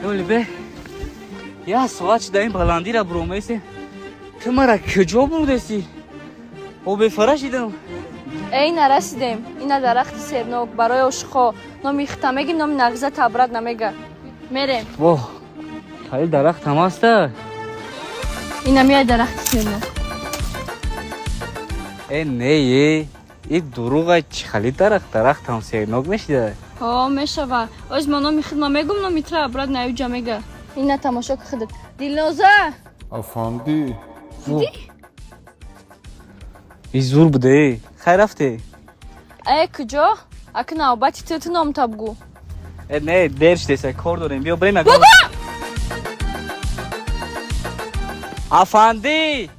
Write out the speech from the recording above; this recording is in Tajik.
Ёлибе, як соат шуда ин баландира буромесем. Ту мара куҷо бурдеси? Обефара шидам. Эй, нарасидем. Ина дарахти сернок барои ошиқо. Номи хита меги, номи Наргиза табрат намега. Мерем. Во, хали дарахт ҳам аста. Ина миай дарахти сернок. Э, не, е, и дуруға. Чӣ хали дарахт? Дарахт ҳам сернок мешида? Ҳо, мешава. Оз ма номи хидма мегум, номи тра абрат наюҷа мега. Ина тамошо ки худат. Дилноза! Афанди. Дидӣ? И зур буде. Хай, рафте. Э, куҷо? Аки навбати ту, ту номта бугӯ. Э, не, дер шудеса, кор дорем. Биё, брем. Афанди.